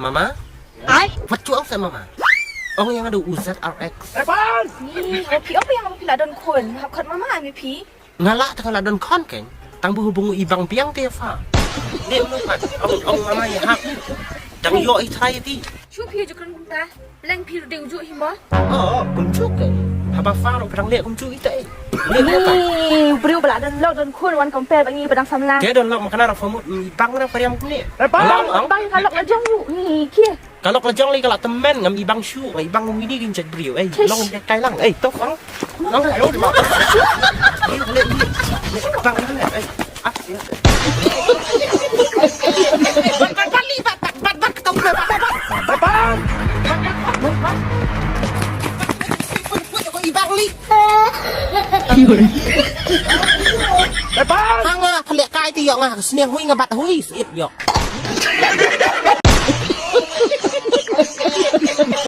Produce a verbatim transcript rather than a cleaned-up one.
Mama? Ai? Wat ju ong sa mama. Ong ïa nga da u Z R X. Ni, ha phi ong ïa nga phi la don khun. Hap khot mama me phi. Nga lah te nga la don khun keiñ. Tang ba hubung i bang biang te fa. Ni lu kan. Ong ong mama ïa hap. Dang ïoh i trai ti. Shu phi ju kren kumta. Leng phi ding ju hi mo. Oh, kumjuh keiñ. Haba fa ro pdang leh kumjuh ita eh. Ni briew ba la don lok don khun wan compare ba ngi ba dang samla. Te don lok ma kane ra famut i bang ra pariam kumne. Bang ka lok la jong u ni kie. Ka lok la jong li ka la tymmen ngam i bang shu, i bang wi di kin chat briew. Ei, long kai lang. Ei, to fang. Long ai ro di ma. Ei, le ni. Bang ni ei. Ah, ya. Bat bat bat li bat bat bat bat kata udah bat bat bat. Bat bat. Ibang li. Bat bat. Hanga phalek kai ti ïa nga sniang hui nga bat hui sip ïa.